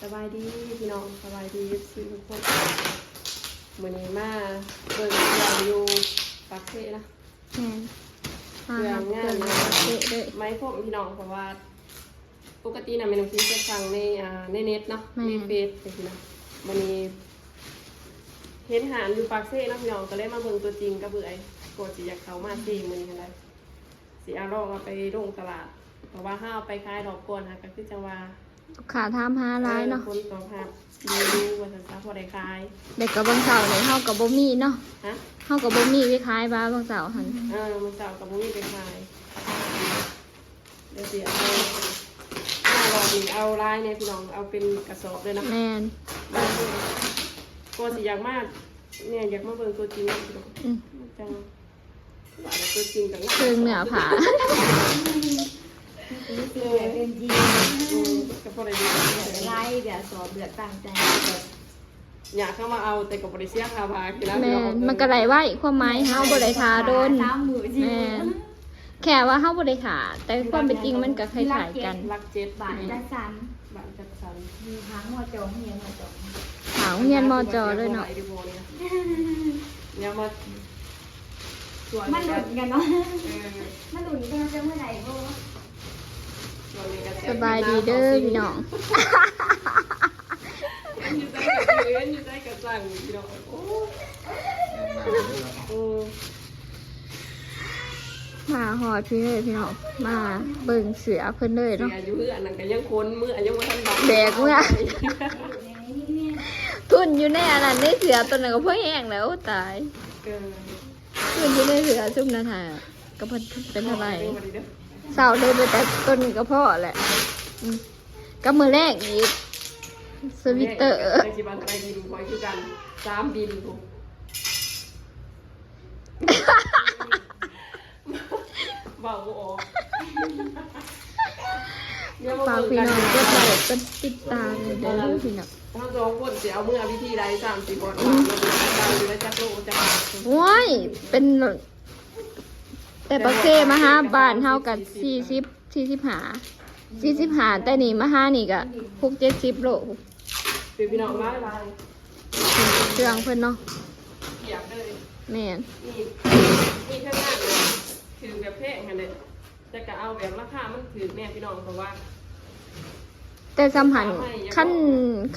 ສະບາຍດີພີ່ນ້ອງ ສະບາຍດີເອັຟຊີທຸກຄົນ. ມື້ນີ້ມາເບິ່ງເຄື່ອງຢູ່ປາກເຊນະ. ແມ່ນ ມາຮັບເຄື່ອງຢູ່ປາກເຊເລີຍ ໄມ້ພົມພີ່ນ້ອງ ເພາະວ່າປົກກະຕິນະແມ່ນ້ອງຄິງຈະສັ່ງໃນ ອ່າ ໃນເນັດເນາະ ໃນເຟສຈັ່ງຊີ້ນະ. ມື້ນີ້ເຫັນຮ້ານຢູ່ປາກເຊເນາະພີ່ນ້ອງ ກໍເລີຍມາເບິ່ງຕົວຈິງກັບເອື້ອຍ ກໍຊິຢາກເຂົ້າມາເຊມື້ນີ້ຫັ້ນແຫຼະ. ຊິເອົາລອງເອົາໄປລົງຕະຫຼາດ ເພາະວ່າເຮົາເອົາໄປຂາຍຮອບກ່ອນຫັ້ນ ກໍຄືຈັ່ງວ່າ ລູກຄ້າຖາມຫາຫຼາຍເນາະ ເອີ ຜົນຕອບຮັບດີຢູ່ວ່າຊັ້ນຊະ ພໍໄດ້ຂາຍ. ແຕ່ກໍບາງເຊົ້ານີ້ເຮົາກໍບໍ່ມີເນາະ ຮະ ເຮົາກໍບໍ່ມີໄປຂາຍບາບາງເຊົ້າຫັ້ນ ເອີ ບາງເຊົ້າກໍບໍ່ມີໄປຂາຍ. ດຽວຊິເອົາ ມາລອບນີ້ເອົາຫຼາຍແດ່ພີ່ນ້ອງ ເອົາເປັນກະສອບເລີຍນະ. ແມ່ນ ກໍຊິຢາກມາ ແມ່ຢາກມາເບິ່ງຕົວຈິງເນາະ ອືມ ຈັ່ງ ວ່າແລ້ວຕົວຈິງກໍງາມ ເຄິ່ງເນື້ອຜ້າ ເປັນຈິງ ເອີ ກໍພໍໄດ້ ຫຼາຍແບບສອບແບບຕັ້ງໃຈ ຢາກເຂົ້າມາເອົາ ແຕ່ກໍບໍ່ໄດ້ເສຍຄ່າບາກຢູ່ນະ. ແມ່ນ ມັນກໍໄດ້ໄວ ຄວາມໝາຍເຮົາບໍ່ໄດ້ຖ້າດົນ ສາມມື້ສີ່ມື້ ແມ່ນ ແຄ່ວ່າເຮົາບໍ່ໄດ້ຖ້າ ແຕ່ຄວາມເປັນຈິງມັນກໍຄ້າຍໆກັນ. ຫຼັກເຈັດ ບ້ານຈັດສັນ ບ້ານຈັດສັນ ຢູ່ທາງ ມ ຈ ໂຮງຮຽນ ມ ຈ ທາງໂຮງຮຽນ ມ ຈ ເລີຍເນາະ. ແນວມາ ມາລຸ້ນກັນເນາະ ເອີ ມາລຸ້ນກັນວ່າຈະເມື່ອໃດບໍ່. ສະບາຍດີເດີພີ່ນ້ອງ ເຫັນຢູ່ໃສກໍເຫັນ ຢູ່ໃສກໍສັ່ງພີ່ນ້ອງ. ໂອ້ ໂອ້ ມາຮອດພີ້ເລີຍພີ່ນ້ອງ ມາເບິ່ງເສື້ອເພິ່ນເລີຍເນາະ. ເສື້ອຢູ່ເຮືອນນັ້ນກໍຍັງຂົນເມືອ ຍັງບໍ່ທັນໄດ້ ແບກເມືອ ທຸ່ນຢູ່ໃນອັນນັ້ນ ໃນເສື້ອຕົວນັ້ນກໍພໍແຮງແລ້ວ. ໂອ້ ຕາຍ ເອີ ຄືນຢູ່ໃນເຮືອຊຸມນັ້ນຫາ ກໍເພິ່ນເປັນເທົ່າໃດ ເຊົາເລີຍ ໄປແຕ່ຕົ້ນນີ້ກໍພໍແຫຼະ. ອືມ ກັບມື້ແລງອີກ ສະວີເຕີ ຈັ່ງຊິວ່າເທົ່າໃດ ບິນຂ້ອຍຄືກັນ ສາມບິນພຸ້ນ ເວົ້າບໍ່ອອກ. ຝາກພີ່ນ້ອງກົດໄລກົດຕິດຕາມເດີພີ່ນ້ອງ. ເຮົາສອງຄົນຊິເອົາເມືອວິທີໃດ ສາມສີ່ຄົນ ອືມ ເຮົາຢູ່ໄດ້ຈັກໂລຈັກບາດ. ໂອ້ຍ ເປັນ ແຕ່ປາກເຊມາຫາບ້ານເຮົາກໍສີ່ສິບ ສີ່ສິບຫ້າ ສີ່ສິບຫ້າ ແຕ່ນີ້ມາຫານີ້ກໍຫົກເຈັດສິບໂລ. ເປັນພີ່ນ້ອງຫຼາຍໆ ເຄື່ອງເພິ່ນເນາະ ປຽບເລີຍ. ແມ່ນ ນີ້ ນີ້ເຄື່ອງນັ້ນ ຖືກແບບແພງຫັ້ນແຫຼະ. ແຕ່ກໍເອົາແບບລາຄາມັນຖືກແດ່ພີ່ນ້ອງ ເພາະວ່າ ແຕ່ສ່ຳຫັ້ນ ຄັນ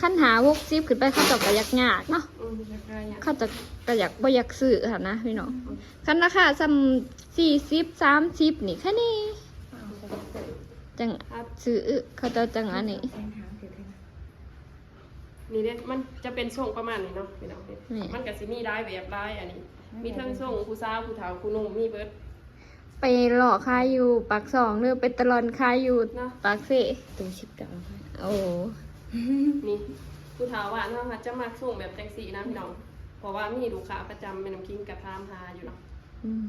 ຄັນຫ້າຫົກສິບຂຶ້ນໄປ ເຂົາເຈົ້າກໍຢາກຍາກເນາະ. ອືມ ຢາກໄດ້ ເຂົາເຈົ້າກໍຢາກ ບໍ່ຢາກຊື້ຫັ້ນນະພີ່ນ້ອງ. ອືມ ຄັນລາຄາສ່ຳສີ່ສິບ ສາມສິບນີ້ ຄະນີ້ ຈັ່ງຊື້ ເຂົາເຈົ້າຈັ່ງອັນນີ້. ນີ້ເດ້ ມັນຈະເປັນຊົງປະມານນີ້ເນາະພີ່ນ້ອງ. ນີ້ ມັນກໍຊິມີຫຼາຍແບບຫຼາຍອັນນີ້ ມີທັງຊົງຜູ້ສາວ ຜູ້ເຖົ້າ ຜູ້ໜຸ່ມ ມີເບິດ. ໄປເລາະຂາຍຢູ່ປາກຊ່ອງ ຫຼືໄປຕະຫຼອນຂາຍຢູ່ ເນາະ ປາກເຊ ໂຕສິບເກົ້າ. ໂອ້ ນີ້ ຜູ້ເຖົ້າບ້ານເຮົາຫາຈະມັກຊົງແບບຈັ່ງຊີ້ນະພີ່ນ້ອງ ເພາະວ່າມີລູກຄ້າປະຈຳ ແມ່ນ້ຳຄິງກໍຖາມຫາຢູ່ເນາະ. ອືມ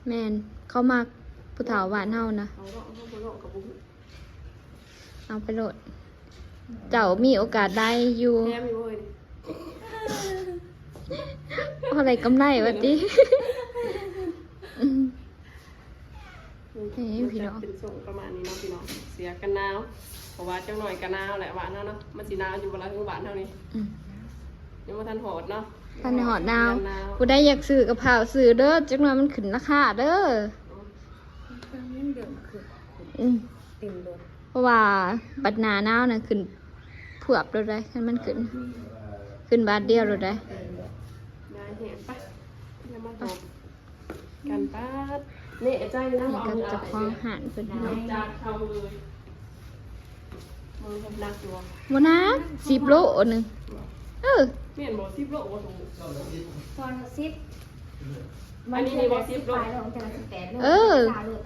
ແມ່ນ ເຂົາມັກ ຜູ້ເຖົ້າບ້ານເຮົານະ. ເອົາເນາະ ເຮົາບໍ່ເລາະກໍບໍ່ຮູ້. ເອົາໄປໂລດ ເຈົ້າມີໂອກາດໄດ້ຢູ່ ແຖມຢູ່ເວີຍ. ພໍໄດ້ກຳໄລວ່າຕິ. ອືມ ນີ້ພີ່ນ້ອງ ເປັນຊົງປະມານນີ້ເນາະພີ່ນ້ອງ ເສື້ອກັນໜາວ ເພາະວ່າຈັກໜ້ອຍກໍໜາວແຫຼະ ບ້ານເຮົາເນາະ. ມັນຊິໜາວຢູ່ບໍ່ລະ ເຮືອນບ້ານເຮົານີ້? ອືມ ຍັງບໍ່ທັນຮອດເນາະ ທັນໄດ້ຮອດໜາວ. ຜູ້ໃດຢາກຊື້ກໍຟ້າວຊື້ເດີ ຈັກໜ້ອຍມັນຂຶ້ນລາຄາເດີ. ອືມ ເຕັມລົດ ເພາະວ່າບັດໜ້າໜາວນະ ຂຶ້ນພວບໂລດໃດ໋ ຄັນມັນຂຶ້ນ ຂຶ້ນບາດດຽວໂລດໃດ໋. ເຕັມລົດ ໄດ້ແຮງປະ ຢ່າມາຫອບກັນປາດ. ແນ່ໃຈນະ ນີ້ກໍເຈົ້າຂອງຮ້ານເພິ່ນເນາະ ຈາກເຂົາເລີຍ. ບໍ່ໜັກ ສິບໂລໜຶ່ງ. ເອີ ແມ່ນບໍ່ ສິບໂລບໍ່? ສ່ວນສິບ ອັນນີ້ນີ້ບໍ່ ສິບໂລ. ເອີ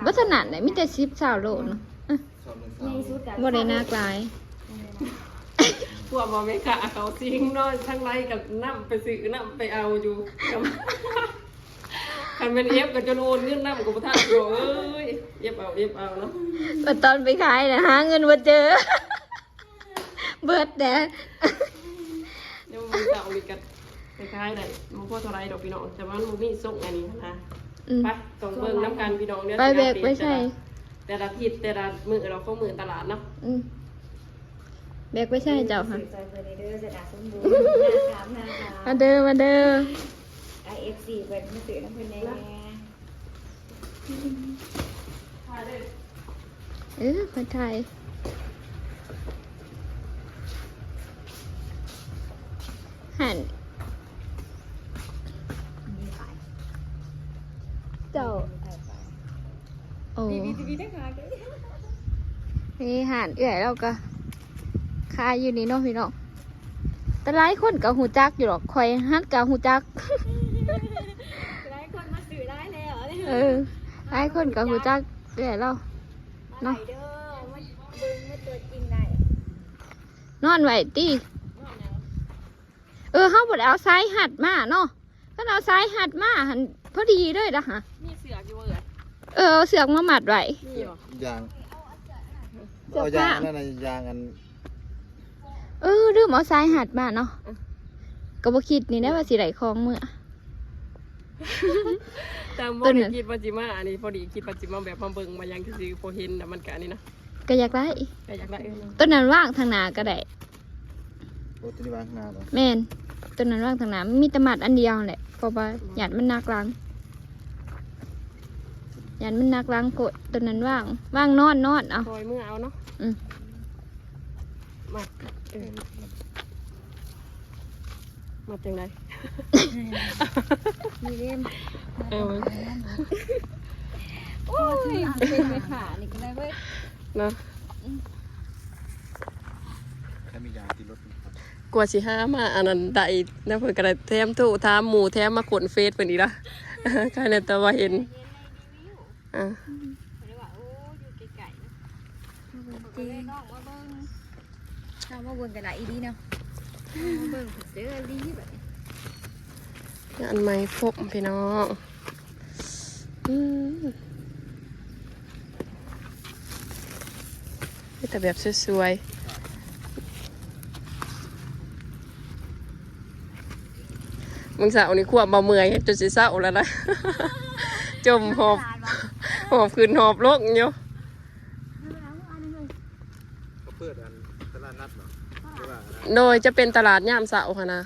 ບໍ່ສະນັ້ນແຫຼະ ມີແຕ່ສິບ ຊາວໂລເນາະ. ເອີ ບໍ່ໄດ້ໜັກຫຼາຍ. ພວກບໍ່ແມ່ຄ້າເຂົາຊິງເນາະ ທາງໃດກໍນຳໄປຊື້ ນຳໄປເອົາຢູ່. ຄັນແມ່ນເອັຟກໍຈົນໂອນເງິນນຳກໍບໍ່ທັນ ພີ່ນ້ອງເອີຍ. ເອັຟເອົາ ເອັຟເອົາເນາະ. ບັດຕອນໄປຂາຍນະ ຫາເງິນບໍ່ເຈີ ເບິດແດ່. ເດີ ມື້ເຊົ້ານີ້ກໍໄປຂາຍໄດ້ບໍ່ພໍເທົ່າໃດດອກພີ່ນ້ອງ ແຕ່ວ່າມັນບໍ່ມີຊົງອັນນີ້ນະ. ອືມ ໄປ ຕ້ອງເບິ່ງນຳກັນພີ່ນ້ອງເດີ ໄປແບກໄປໃສ່ ແຕ່ລະທິດແຕ່ລະມື້ ລະຂອງມື້ຕະຫຼາດເນາະ. ອືມ ແບກໄປໃສ່ເຈົ້າຫັ້ນ ຊື້ຊ່ອຍເພິ່ນເດີ ຈະໜ້າສົມບູນ ໜ້າຂາມ ໜ້າຂາມ ມາເດີ ມາເດີ ໄອເອັຟຊີເພິ່ນ ມາຊື້ນຳເພິ່ນແດ່ ເອີ ເພິ່ນຖ່າຍ ຫັ້ນ ເຈົ້າ ໂອ້ ນີ້ຮ້ານເອື້ອຍລາວກໍຂາຍຢູ່ນີ້ເນາະພີ່ນ້ອງ ແຕ່ຫຼາຍຄົນກໍຮູ້ຈັກຢູ່ດອກ ຂ້ອຍຫັ້ນກໍຮູ້ຈັກ ຫຼາຍຄົນມາຊື້ຫຼາຍແລ້ວ ເອີ ຫຼາຍຄົນກໍຮູ້ຈັກເອື້ອຍລາວເນາະ ມາໄດ້ເດີ ມາເບິ່ງ ມາຕົວຈິງໄດ້ ນອນໄວ້ຕິ ເອີ ເຮົາບໍ່ໄດ້ເອົາສາຍຮັດມາເນາະ ຄັນເອົາສາຍຮັດມາຫັ້ນພໍດີເລີຍລະຫະ ມີເຊືອກຢູ່ບໍ່ເອື້ອຍ ເອີ ເອົາເຊືອກມາມັດໄວ້ ມີບໍ່ ຢາງ ເຊືອກ ເອົາຢາງອັນນັ້ນນະ ຢາງອັນ ເອີ ລືມເອົາສາຍຮັດມາເນາະ ເອີ ກໍບໍ່ຄິດນີ້ນະວ່າຊິໄດ້ຂອງເມືອ ແຕ່ບໍ່ໄດ້ຄິດວ່າຊິມາ ອັນນີ້ພໍດີຄິດວ່າຊິມາແບບມາເບິ່ງມາຫຍັງຊື່ໆ ພໍເຫັນແລ້ວມັນກະອັນນີ້ນະ ກໍຢາກໄດ້ ກໍຢາກໄດ້ ເອີ ໂຕນັ້ນວາງທາງໜ້າກໍໄດ້ ໂອ້ ໂຕນີ້ວາງທາງໜ້າບໍ່ ແມ່ນ ໂຕນັ້ນວາງທາງໜ້າ ມີແຕ່ມັດອັນດຽວຫັ້ນແຫຼະ ເພາະວ່າຢ້ານມັນໜັກຫຼັງ ຢ້ານມັນໜັກຫຼັງໂພດ ໂຕນັ້ນວາງ ວາງນອນ ນອນເອົາ ຄ່ອຍມືເອົາເນາະ ອືມ ມັດ ເອີ ມັດຈັ່ງໃດ ນີ້ເດ້ ເອີ ໂອ້ຍ ເປັນໄມ້ຜ້ານີ້ກໍໄດ້ເວີຍ ເນາະ ອືມ ຖ້າມີຢາງຕິດລົດ ກວ່າຊິຫາມາອັນນັ້ນໄດ້ນະ ເພິ່ນກໍໄດ້ແຖມໂທຖາມໝູ່ ແຖມມາຄົ້ນເຟສເພິ່ນອີກລະ ໃຄແນ່ແຕ່ວ່າເຫັນ ອ່າ ເພິ່ນວ່າ ໂອ້ ຢູ່ໄກໆ ມາເບິ່ງເກງ ມາເບິ່ງ ເຮົາມາເບິ່ງກັນຫຼາຍອີ່ຫຼີເນາະ ມາເບິ່ງເຈີອີ່ຫຼີບັດນີ້ ງານໄໝພົມພີ່ນ້ອງ ອືມ ມີແຕ່ແບບສວຍໆ ມື້ເຊົ້ານີ້ຄວາມບໍ່ເມື່ອຍ ເຮັດຈົນຊິເຊົາແລ້ວນະ ຈົມຫອບ ຫອບຂຶ້ນຫອບລົງຢູ່ ເຂົາເປີດອັນຕະຫຼາດນັດເນາະ ຫຼືວ່າ ໂດຍ ຈະເປັນຕະຫຼາດຍາມເຊົ້າຫັ້ນນະ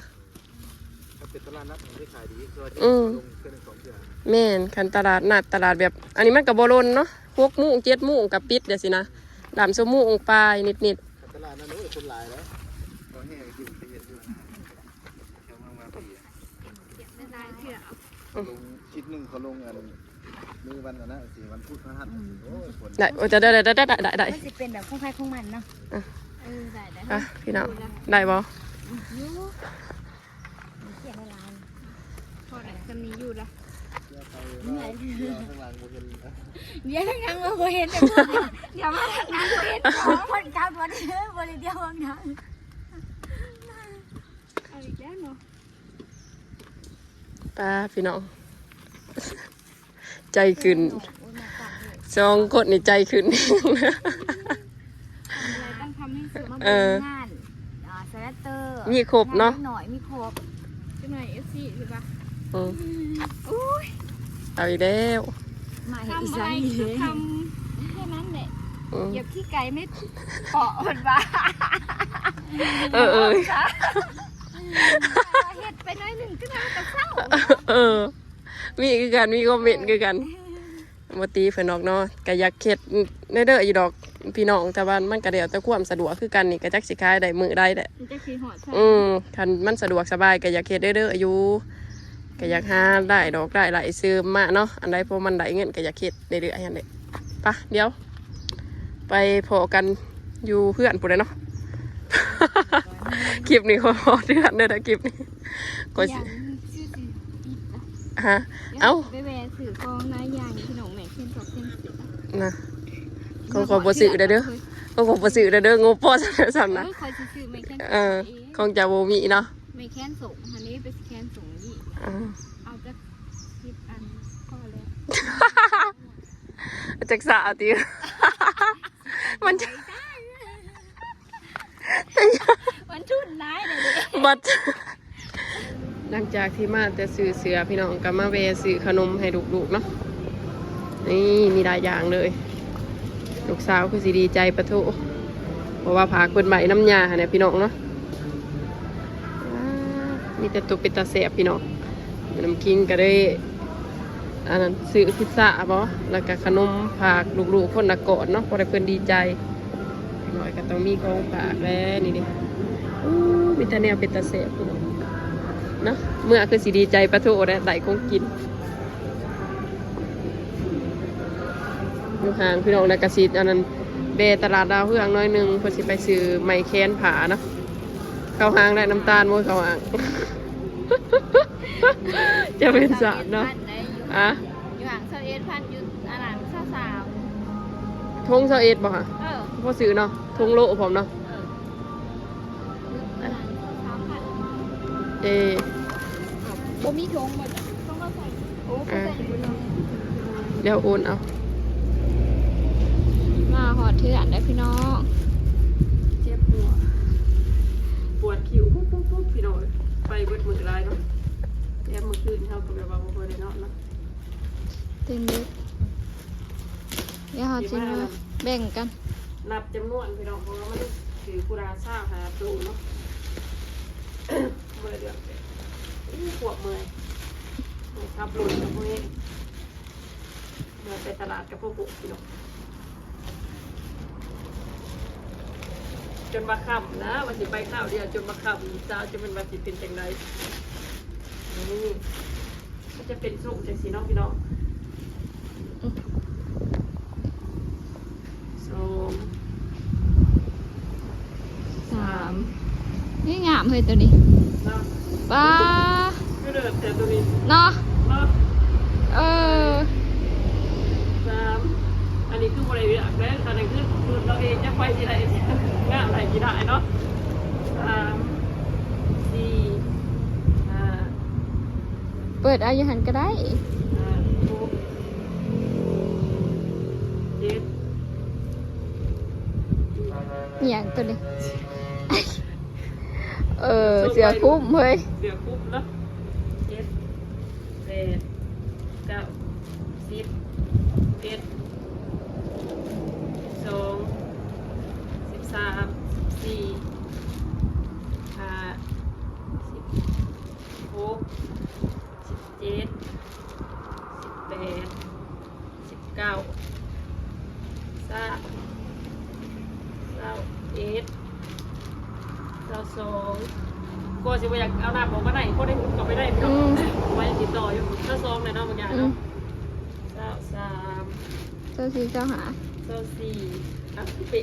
ເປັນຕະຫຼາດນັດທີ່ຂາຍດີ ຄືວ່າ ອືມ ລົງເທື່ອໜຶ່ງສອງເທື່ອ ແມ່ນ ຄັນຕະຫຼາດນັດ ຕະຫຼາດແບບ ອັນນີ້ມັນກໍບໍ່ດົນເນາະ ຫົກໂມງ ເຈັດໂມງກໍປິດຈັ່ງຊີ້ນະ ດຳຊົ່ວໂມງປາຍນິດໆ ຄັນຕະຫຼາດນັ້ນ ໂອ້ຍ ຄົນຫຼາຍແລ້ວ ກໍແຫ່ກິນໄປເຮັດຢູ່ນະ ແຖວເມືອງວາປີ ຫຼາຍເທື່ອ ອືມ ລົງ ຄລິບໜຶ່ງເຂົາລົງອັນ ມື້ວັນອັນນັ້ນຊິ ວັນພຸດພະຫັດ ອືມ ໂອ້ຍ ຄົນ ໄດ້ ໂອ້ຍ ໄດ້ ໄດ້ ມັນຊິເປັນແບບຂອງໃຜຂອງມັນເນາະ ອ່ະ ເອີ ໄດ້ ໄດ້ ອ່ະ ພີ່ນ້ອງ ໄດ້ບໍ່? ຢູ່ ຂຽນຫຼາຍໆ ພໍໄດ້ສ່ຳນີ້ຢູ່ລະ ເຫື່ອຍ ເຫື່ອທາງຫຼັງບໍ່ເຫັນ ເຫື່ອທາງຫຼັງບໍ່ເຫັນ ດຽວມາທາງຫຼັງບໍ່ເຫັນ ຂອງຄົນກັບບໍ່ໄດ້ ບໍ່ໄດ້ດຽວທາງຫຼັງ ເອົາອີກແລ້ວເນາະ ໄປພີ່ນ້ອງ ໃຈຂຶ້ນ ສອງຄົນນີ້ໃຈຂຶ້ນ ເອີ ມີຄົບເນາະ ເດັກນ້ອຍມີຄົບ ຈັກໜ່ອຍເອັຟຊີຄືວ່າ ອືມ ໂອ້ຍ ເອົາອີກແລ້ວ ມາເຮັດອີ່ຫຍັງອີກ ແຄ່ນັ້ນແຫຼະ ອືມ ຢາກຂີ້ໄກ່ເມັດເປາະເພິ່ນວ່າ ເອີ ເອີ ເຮັດໄປໜ້ອຍໜຶ່ງ ຈັ່ງໃດມັນກໍເຊົາ ເອີ ມີຄືກັນ ມີຄອມເມັນຄືກັນ ບໍ່ຕີເພິ່ນດອກເນາະ ກໍຢາກເຮັດແນວເດີຢູ່ດອກພີ່ນ້ອງ ແຕ່ວ່າມັນກໍແລ້ວແຕ່ຄວາມສະດວກຄືກັນນີ້ ກໍຈັກຊິຂາຍໄດ້ມື້ໃດແຫຼະ ຈັກຊິຮອດໃສ ອືມ ຄັນມັນສະດວກສະບາຍກໍຢາກເຮັດເດີຢູ່ ກໍຢາກຫາລາຍດອກລາຍໄລ່ເສີມມາເນາະ ອັນໃດພໍມັນໄດ້ເງິນກໍຢາກເຮັດເລື້ອຍໆຫັ້ນແຫຼະ ໄປ ດຽວ ໄປພໍ້ກັນຢູ່ເຮືອນພຸ້ນແຫຼະເນາະ ຄລິບນີ້ຂໍຮອດເຮືອນເດີ ຄລິບນີ້ ກໍຊິ ຮະ ເອົ້າ ໄປແວ່ຊື້ຂອງຫຼາຍຢ່າງຢູ່ພີ່ນ້ອງ ແມ່ແຄນສອງແຄນສີ່ນະ ຂອງຂ້ອຍບໍ່ຊື້ແລ້ວເດີ ຂອງຂ້ອຍບໍ່ຊື້ແລ້ວເດີ ງົບພໍສ່ຳນັ້ນ ເອີ ຂ້ອຍຊິຊື້ແມ່ແຄນ ເອີ ຂອງເຈົ້າບໍ່ມີເນາະ ແມ່ແຄນສອງຫັ້ນເດ້ ໄປແຄນສອງນີ້ ເອີ ເອົາຈັກສິບອັນພໍແລ້ວ ຈັກສາວຕິ ມັນ ມັນທຸ່ນຫຼາຍເດ້ ບັດ ຫຼັງຈາກທີ່ມາແຕ່ຊື້ເສື້ອ ພີ່ນ້ອງກໍມາແວ່ຊື້ຂະໜົມໃຫ້ລູກໆເນາະ ນີ້ມີຫຼາຍຢ່າງເລີຍ ລູກສາວຄືຊິດີໃຈປະໂທ ເພາະວ່າຝາກເພິ່ນໄວ້ນຳຍ່າຫັ້ນແຫຼະພີ່ນ້ອງເນາະ. ອ່າ ມີແຕ່ໂຕເປັນຕາແຊບພີ່ນ້ອງ. ນ້ຳຄິງກໍໄດ້ ອັນນັ້ນ ຊື້ພິດຊາບໍ ແລ້ວກໍຂະໜົມຝາກລູກໆຄົນລະກ້ອນເນາະ ພໍໄດ້ເພິ່ນດີໃຈ. ເດັກນ້ອຍກໍຕ້ອງມີຂອງຝາກແຫຼະ ນີ້ເດ້. ໂອ້ ມີແຕ່ແນວເປັນຕາແຊບພີ່ນ້ອງເນາະ. ເມື່ອຄືຊິດີໃຈປະໂທແຫຼະ ໄດ້ຂອງກິນ. ຢູ່ຫ້າງພີ່ນ້ອງ ແລ້ວກະຊິອັນນັ້ນ ແວ່ຕະຫຼາດດາວເຮືອງໜ້ອຍໜຶ່ງ ເພິ່ນຊິໄປຊື້ໄມ້ແຂນຜ້າເນາະ. ເຂົ້າຫ້າງໄດ້ນ້ຳຕານບໍ່ ເຂົ້າຫ້າງ ຈະເປັນສາດເນາະ. ຊາວເອັດພັນໄດ໋ ຢູ່ ອະ ຢູ່ຫ້າງຊາວເອັດພັນ ຢູ່ອັນນັ້ນຊາວສາມ ຖົງຊາວເອັດບໍ່ຫະ? ເອີ ພໍຊື້ເນາະ ຖົງໂລພ້ອມເນາະ. ເອີ ເອີ ບໍ່ມີຖົງບໍ່? ຖົງເອົາໃສ່ ໂອ້ ເອົາໃສ່ຢູ່ເນາະ. ດຽວໂອນເອົາ. ມາຮອດເຮືອນແລ້ວພີ່ນ້ອງ. ເຈັບຫົວ ປວດຄິ້ວປຸບໆໆ ພີ່ນ້ອງເອີຍ. ໄປເບິດມື້ຫຼາຍເນາະ ແຕ່ມື້ຄືນເຮົາກໍແບບວ່າບໍ່ຄ່ອຍໄດ້ນອນເນາະ. ຕື່ນເດີ ດຽວເຮົາຊິມາແບ່ງກັນ ນັບຈຳນວນພີ່ນ້ອງ ເພາະວ່າມັນຖືກຜູ້ລະຊາວຫ້າໂຕເນາະ. ບໍ່ໄດ້ເລືອກ ໂອ້ ຄວບເມື່ອຍ ເມື່ອຍຂັບລົດກັບເມື່ອຍ ເມື່ອໄປຕະຫຼາດກັບພວກພີ່ນ້ອງ. ຈົນວ່າຄ່ຳນະ ວ່າຊິໄປຄາວດຽວ ຈົນວ່າຄ່ຳ ສາວຈະແມ່ນວ່າຊິເປັນຈັ່ງໃດ. ນີ້ ມັນຈະເປັນຊົງຈັ່ງຊີ້ເນາະພີ່ນ້ອງ. ສອງ ສາມ ນີ້ງາມເຮີ້ຍໂຕນີ້ເນາະ. ປ້າ ຄືເລີດແທ້ໂຕນີ້ເນາະ ເນາະ. ເອີ ສາມ ອັນນີ້ຄືບໍ່ໄດ້ເລືອກເດ້ ອັນນັ້ນຄືລຸ້ນເອົາເອງ ຈັກໃຜຊິໄດ້ ງາມໃຜຊິໄດ້ເນາະ. ສາມ ສີ່ ຫ້າ ເປີດເອົາຢູ່ຫັ້ນກໍໄດ້ ຫ້າ ຫົກ ເຈັດ ອີ່ຫຍັງໂຕນີ້? ເອີ ເສື້ອຄຸມເຮີ້ຍ ເສື້ອຄຸມເນາະ. ເຈັດ ແປດ ເກົ້າ ສິບ ສິບເອັດ ສິບສອງ ສິບສາມ ສິບສີ່ ສິບຫ້າ ສິບຫົກ ສິບເຈັດ ສິບແປດ ສິບເກົ້າ ຊາວ ຊາວເອັດ ຊາວສອງ ກໍຊິບໍ່ຢາກເອົານ້ຳອອກມາໄດ້ ພໍໄດ້ຫຸບເຂົ້າໄປໄດ້ ອືມ ໄວ້ຕິດຕໍ່ຢູ່ ຊາວສອງແຫຼະເນາະ ບາງຢ່າງເນາະ ອືມ ຊາວສາມ ຊາວສີ່ ຊາວຫ້າ ຊາວສີ່ ອ່ະ ເປະ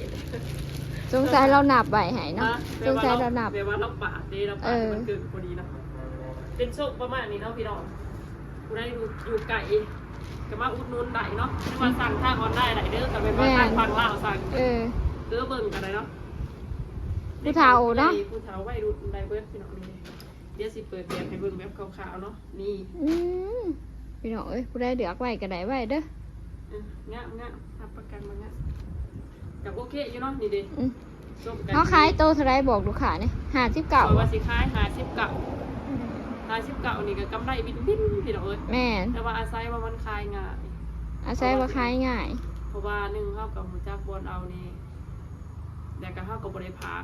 ສົງໄສລາວນັບໄວ້ໃຫ້ເນາະ ສົງໄສລາວນັບ ແບບວ່າລາວປາດເດ້ ລາວປາດ ເອີ ໃຫ້ມັນເກີດພໍດີເນາະ. ເປັນໂຊກປະມານນີ້ເນາະພີ່ນ້ອງ ຜູ້ໃດຢູ່ ຢູ່ໄກກໍມາອຸດໜູນໄດ້ເນາະ ຫຼືວ່າ ອືມ ສັ່ງທາງອອນລາຍໄດ້ເດີ ກໍແມ່ນວ່າ ແມ່ນ ທາງຝັ່ງລາວສັ່ງ ເອີ ເອີ ເບິ່ງກໍໄດ້ເນາະ ຜູ້ເຖົ້າເນາະ ຜູ້ໃຫຍ່ ຜູ້ເຖົ້າ ໄວລຸ້ນໄດ້ເບິດພີ່ນ້ອງ. ນີ້ ດຽວຊິເປີດແບບໃຫ້ເບິ່ງແບບຄ່າວໆເນາະ ນີ້ ອືມ ພີ່ນ້ອງເອີຍ ຜູ້ໃດເລືອກໄວ້ກໍໄດ້ໄວ້ເດີ ເອີ ງາມໆ ຮັບປະກັນວ່າງາມ ກໍໂອເຄຢູ່ເນາະ ນີ້ເດ້ ອືມ. ເຮົາຂາຍໂຕເທົ່າໃດບອກລູກຄ້າແດ່? ຫ້າສິບເກົ້າ ຂ້ອຍວ່າຊິຂາຍຫ້າສິບເກົ້າ ຫ້າສິບເກົ້ານີ້ກໍກຳໄລວິນໆ ພີ່ນ້ອງເອີຍ ແມ່ນ ແຕ່ວ່າອາໄສວ່າມັນຂາຍງ່າຍ ອາໄສວ່າຂາຍງ່າຍ ເພາະວ່າໜຶ່ງເຮົາກໍຮູ້ຈັກບ່ອນເອົາແດ່ ແລ້ວກໍເຮົາກໍບໍ່ໄດ້ຝາກ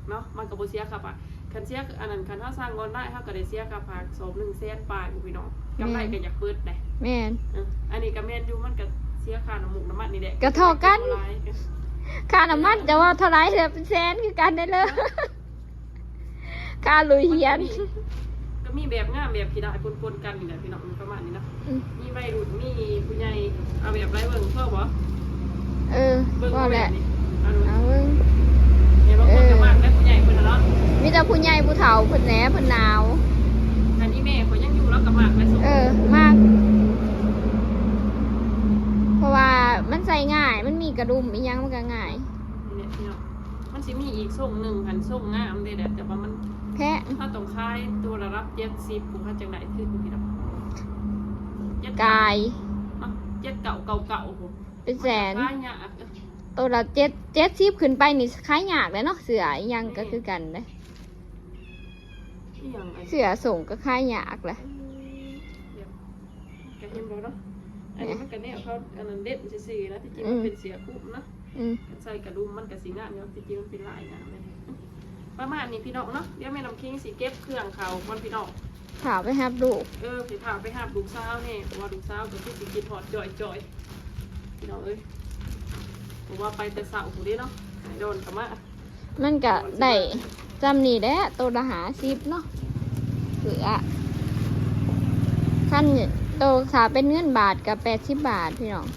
ເນາະ ມັນກໍບໍ່ເສຍຄ່າຝາກ ຄັນເສຍ ອັນນັ້ນ ຄັນເຮົາສັ່ງອອນລາຍ ເຮົາກໍໄດ້ເສຍຄ່າຝາກສອບໜຶ່ງແສນປາຍພຸ້ນ ພີ່ນ້ອງ ກຳໄລກໍຢາກເບິດໄດ໋ ແມ່ນ ເອີ ອັນນີ້ກໍແມ່ນຢູ່ ມັນກໍເສຍຄ່ານ້ຳມັນ ນ້ຳມັນນີ້ແຫຼະ ກໍເທົ່າກັນ ຄ່ານ້ຳມັນຈະວ່າເທົ່າໃດແຫຼະ ເປັນແສນຄືກັນໄດ໋ເລີຍ ເອີ ຄ່າລຸຍຮຽນ ກໍມີແບບງາມແບບຂີ້ດ້າຍປົນໆກັນນີ້ແຫຼະ ພີ່ນ້ອງ ປະມານນີ້ເນາະ ອືມ ມີໄວລຸ້ນ ມີຜູ້ໃຫຍ່ ເອົາແບບໃດເບິ່ງ ພໍບໍ່? ເອີ ພໍແຫຼະ ເອົາເບິ່ງ ເອີ ມີແຕ່ຜູ້ໃຫຍ່ຜູ້ເຖົ້າເພິ່ນແຫຼະ ເພິ່ນໜາວ ອັນນີ້ແມ່ຂ້ອຍຍັງຢູ່ ລາວກໍມັກແຫຼະ ເອີ ມັກ ເພາະວ່າມັນໃສ່ງ່າຍ ມັນມີກະດຸມອີ່ຫຍັງ ມັນກໍງ່າຍ ນີ້ແຫຼະ ພີ່ນ້ອງ. ມັນຊິມີອີກຊົງໜຶ່ງຫັ້ນ ຊົງງາມເດ້ແຫຼະ ແຕ່ວ່າມັນແພງ ເຮົາຕ້ອງຂາຍໂຕລະຫຼັກເຈັດສິບພຸ້ນ ເຮົາຈັ່ງໄດ້ທຶນພີ່ນ້ອງ ເຈັດ ກາຍ ເນາະ ເຈັດເກົ້າເກົ້າເກົ້າພຸ້ນ ເປັນແສນ ຂາຍຍາກ ໂຕລະເຈັດ ເຈັດສິບຂຶ້ນໄປນີ້ຂາຍຍາກແຫຼະເນາະ ເສື້ອອີ່ຫຍັງກໍຄືກັນເດ້ ອີ່ຫຍັງ ເສື້ອຊົງກໍຂາຍຍາກແຫຼະ ອືມ ກໍເຫັນບໍ່ເນາະ ອັນນີ້ມັນກໍແນວເຂົາ ອັນນັ້ນເດັດຊື່ໆນະ ທີ່ຈິງມັນເປັນເສື້ອຄຸມເນາະ ອືມ ໃສ່ກະດຸມມັນກະຊິງາມຢູ່ ທີ່ຈິງມັນເປັນລາຍງາມເລີຍ. ປະມານນີ້ພີ່ນ້ອງເນາະ ດຽວແມ່ນ້ຳຄິງຊິເກັບເຄື່ອງເຂົ້າກ່ອນພີ່ນ້ອງ ຖ້າໄປຮັບລູກ ເອີ ຊິຖ້າໄປຮັບລູກສາວແດ່ ເພາະວ່າລູກສາວກໍຄືຊິຄິດຮອດຈ່ອຍໆ ພີ່ນ້ອງເອີຍ ເພາະວ່າໄປແຕ່ເຊົ້າພຸ້ນເດ້ເນາະ ໄອ້ດອນກໍມາ. ມັນກະໄດ້ຊ່ຳນີ້ແຫຼະ ໂຕລະຫ້າສິບເນາະ ເກືອ ຄັນໂຕ ຖ້າເປັນເງິນບາດກະແປດສິບບາດພີ່ນ້ອງ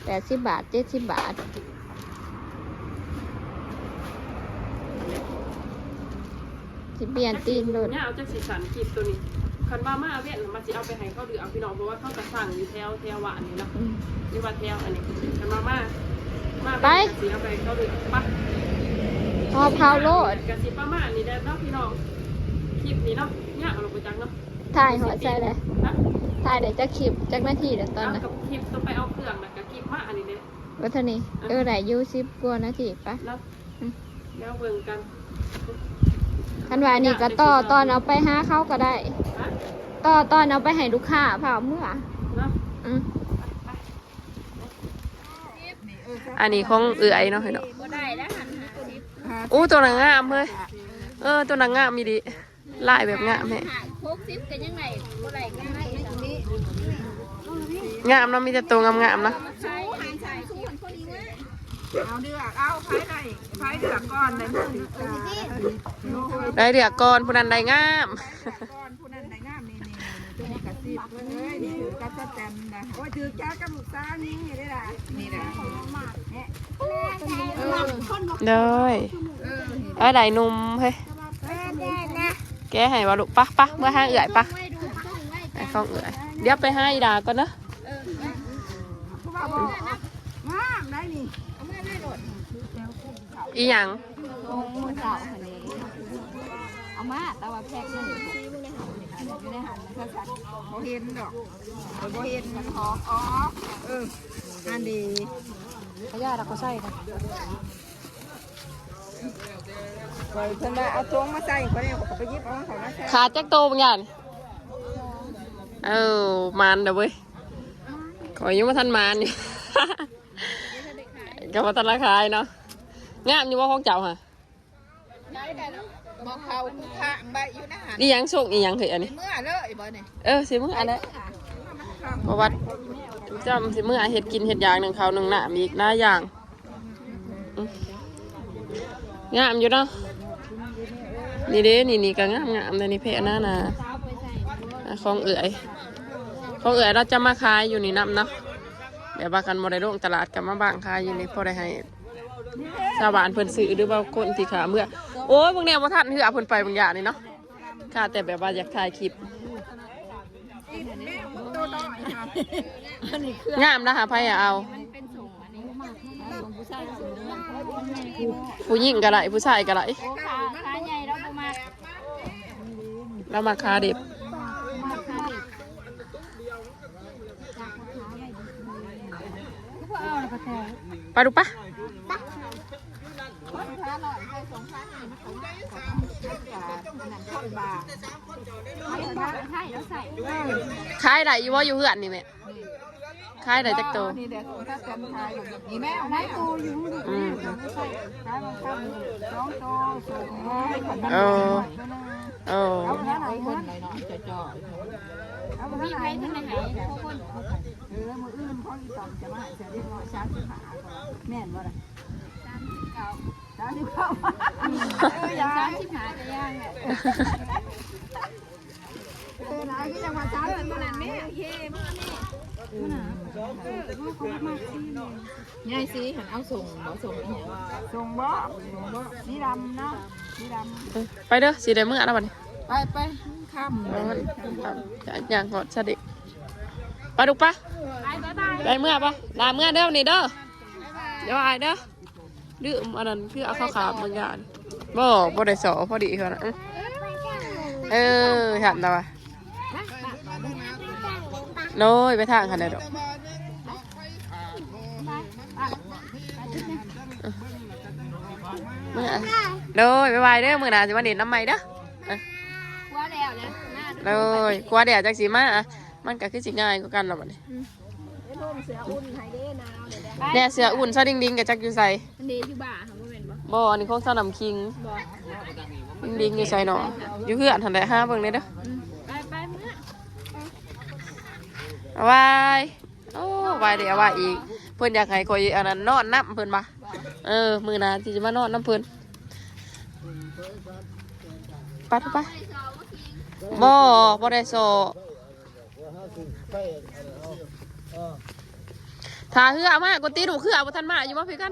ແປດສິບບາດ ເຈັດສິບບາດ. ຊິປ່ຽນຕີນໂລດ ຍາວຈັກຊິສັ້ນຄລິບໂຕນີ້. ຄັນວ່າມາເວັນມັນຊິເອົາໄປໃຫ້ເຂົາເລືອກພີ່ນ້ອງ ເພາະວ່າເຂົາກະສັ່ງຢູ່ແຖວ ແຖວບ້ານນີ້ເນາະ ອືມ ຫຼືວ່າແຖວອັນນີ້ ຄັນວ່າມາ ມາ ໄປ ເວັນກະຊິເອົາໄປໃຫ້ເຂົາເລືອກ. ໄປ ຮອບເຂົາໂລດ ກະຊິປະມານນີ້ແຫຼະເນາະພີ່ນ້ອງ ຄລິບນີ້ເນາະ ຍາວແລ້ວບໍ່ຈັກເນາະ. ຖ່າຍຮອດໃສແຫຼະ? ຮະ? ຖ່າຍໄດ້ຈັກຄລິບ ຈັກນາທີແລ້ວຕອນນັ້ນ? ເອົາກັບຄລິບໂຕໄປເອົາເຄື່ອງ ແລ້ວກະຄລິບມາອັນນີ້ເດ້ ວ່າເທົ່ານີ້ ເອີ ໄດ້ຢູ່ສິບກວ່ານາທີ ໄປ ເນາະ ອືມ ແລ້ວເບິ່ງກັນ ຄັນວ່າອັນນີ້ກະຕໍ່ຕອນເອົາໄປຫາເຂົາກໍໄດ້ ຮະ? ຕໍ່ຕອນເອົາໄປໃຫ້ລູກຄ້າພາເມືອ ເນາະ ອືມ ໄປ ໄປ ອັນນີ້ຂອງເອື້ອຍເນາະພີ່ນ້ອງ ບໍ່ໄດ້ແລ້ວຫັ້ນ ຫ້າສິບ ໂອ້ ໂຕນັ້ນງາມເຮີ້ຍ ເອີ ໂຕນັ້ນງາມອີ່ຫຼີ. ລາຍແບບງາມແຮງ ຫົກສິບກໍຍັງໄດ້ ບໍ່ໄດ້ກໍຍັງໄດ້ ງາມເນາະ ມີແຕ່ໂຕງາມໆເນາະ ເອົາເລືອກ ເອົາ ໃຜໄດ້ ໃຜເລືອກກ່ອນໄດ້ ໄດ້ເລືອກກ່ອນ ຜູ້ນັ້ນໄດ້ງາມ ເລືອກກ່ອນ ຜູ້ນັ້ນໄດ້ງາມ ນີ້ໆ ຕົວນີ້ກະສິບເລີຍ ນີ້ຖືກກັບສະແຕມນະ ໂອ້ຍ ຖືກຈັກກັບລູກສາວຍິງນີ້ເດ້ລະ ນີ້ລະ ໂດຍ ເອີ ເອີ ໄດ້ໜຸ່ມເຮີ້ຍ. ແກະໃຫ້ບໍ່ລູກ? ປະ ປະ ເມືອຫາເອື້ອຍປະ ຂອງເອື້ອຍ ດຽວໄປຫາອີ່ດາກ່ອນເດີ ງາມໄດ໋ນີ້ ອີ່ຫຍັງ ເອົາມາ ແຕ່ວ່າແພັກໜຶ່ງ ຢູ່ໃນຫັ້ນ ບໍ່ເຫັນດອກ ບໍ່ເຫັນ ມັນຫອມອອກ ເອີ ອັນດີ ຂະຫຍາດເຮົາກໍໃສ່ນະ. ຂ້ອຍ ເພິ່ນວ່າເອົາຖົງມາໃສ່ ຂ້ອຍເລີຍ ຂ້ອຍກໍໄປຫຍິບເອົາຂອງມາໃສ່ ຂາດຈັກໂຕບາງຢ່າງ ເອີ ໝານເດີເວີຍ ຂ້ອຍຍັງບໍ່ທັນໝານຢູ່ ກໍບໍ່ທັນລະຂາຍເນາະ ງາມຢູ່ບໍ່ຂອງເຈົ້າຫະ? ບໍ່ເຂົ້າ ຄ້າງໄວ້ຢູ່ໃນຫັ້ນ ອີ່ຫຍັງ ສົ່ງອີ່ຫຍັງເຮີ້ຍ ອັນນີ້ ເມືອເລີຍບໍ່ນີ້? ເອີ ຊິເມືອແຫຼະ ເພາະວ່າຈຳຊິເມືອເຮັດກິນເຮັດຢາກ ໜຶ້ງເຂົ້າໜຶ້ງນ້ຳອີກ ຫຼາຍຢ່າງ. ອືມ ງາມຢູ່ເນາະ ນີ້ເດ້ ນີ້ ນີ້ກໍງາມໆເດ້ ນີ້ແພະນານາ ອ່າ ຂອງເອື້ອຍ ຂອງເອື້ອຍລາວຈະມາຂາຍຢູ່ນີ້ນຳເນາະ ແບບວ່າຄັນບໍ່ໄດ້ລົງຕະຫຼາດກໍມາບັ້ງຂາຍຢູ່ນີ້ ພໍໄດ້ໃຫ້ຊາວບ້ານເພິ່ນຊື້ ຫຼືວ່າຄົນທີ່ຂ້າມເຮືອ ໂອ້ຍ ເບິ່ງແນວບໍ່ທັນເຮືອເພິ່ນໄປບາງຢ່າງນີ້ເນາະ ຂ້າແຕ່ແບບວ່າຢາກຖ່າຍຄລິບ ງາມນະຫາ ໃຜເອົາ ຜູ້ຍິງກໍໄດ້ ຜູ້ຊາຍກໍໄດ້ ຂາ ຂາໃຫຍ່ລາວບໍ່ມັກ ລາວມັກຂາດິບ ໄປລູກປະ ຂາຍໄດ້ຢູ່ບໍ່ ຢູ່ເຮືອນນີ້ແມ່? ຂາຍໄດ້ຈັກໂຕ? ນີ້ແຫຼະ ຖ້າກັນຂາຍ ນີ້ແມ່ເອົາໄວ້ໂຕຢູ່ ອືມ ຂາຍບາງຄັ້ງສອງໂຕ ສອງໂຕ ເອີ ເອີ ເອົາໄວ້ໃຫ້ເງິນ ເອົາໄວ້ໃຫ້ເງິນ ເອີ ມື້ອື່ນພໍ່ອີຕ່ອມຈະມາໃຫ້ເສຍເດັກນ້ອຍ ສາມສິບຫ້າ ແມ່ນບໍ່ລະ? ສາມສິບເກົ້າ ສາມສິບເກົ້າ ເອີ ຢ່າ ສາມສິບຫ້າ ຈະຍ່າງແຫຼະ. ເອີ ຫຼາຍຄືຍັງວ່າສາມສິບ ເອີ ບໍ່ນັ້ນແມ່ ເອີ ມັນນ່າ ເອີ ເຮົາກໍມາຊື້ແມ່ ຍາຍຊີຫັ້ນເອົາສົ່ງບໍ່ ສົ່ງອີ່ຫຍັງ ສົ່ງບໍ່ ສົ່ງບໍ່ ສີດຳເນາະ ສີດຳ ເອີ ໄປເດີ ຊິໄດ້ເມືອແລ້ວບັດນີ້ ໄປ ໄປ ຄ່ຳ ເອີ ຍ່າງຮອດຊະເດະ ໄປລູກປະ ໄປ ບາຍບາຍ ໄປເມືອປະ ລາເມືອເດີ ນີ້ເດີ ບາຍບາຍ ດຽວອາຍເດີ. ລືມອັນນັ້ນ ຄືເອົາເຂົ້າຂາບບາງຢ່າງ ບໍ່ ບໍ່ໄດ້ສໍ ພໍດີເທົ່ານັ້ນ ເອີ ເອີ ຖາມແຕ່ວ່າ ໂດຍ ໄປທາງຫັ້ນແຫຼະດອກ ໂດຍ ບາຍບາຍເດີ ມື້ໜ້າຊິມາຫຼິ້ນນຳໃໝ່ເດີ ເອີ ຄົວແລ້ວແຫຼະ ໂດຍ ຄົວແລ້ວຈັ່ງຊິມາ ມັນກໍຄືຊິງ່າຍກວ່າກັນລະບັດນີ້ ອືມ. ໂຮມເສືອອຸ່ນໃຫ້ເດ້ ໜາວເດ້. ແນ່ ເສືອອຸ່ນຊາວດິງດິງກໍຈັກຢູ່ໃສ. ອັນນີ້ຢູ່ບ່າຫັ້ນບໍ່ແມ່ນບໍ່? ບໍ່ ອັນນີ້ຂອງຊາວນ້ຳຄິງ. ບໍ່ ດິງດິງຢູ່ໃສເນາະ? ຢູ່ເຮືອນຫັ້ນແຫຼະ ຫາເບິ່ງແດ່ເດີ. ອືມ ໄປ ໄປເມືອ. ວາຍ ໂອ້ ວາຍແລ້ວວາຍອີກ. ເພິ່ນຢາກໃຫ້ຂ້ອຍອັນນັ້ນນອນນຳເພິ່ນວ່າ. ເອີ ມື້ໜ້າຊິມານອນນຳເພິ່ນ. ໄປ ໄປ ບໍ່ ບໍ່ໄດ້ຊໍ. ຖ້າເຮືອມາກວ່າຕິ ລູກເຮືອບໍ່ທັນມາຢູ່ບໍ່ ພີ່ກັນ?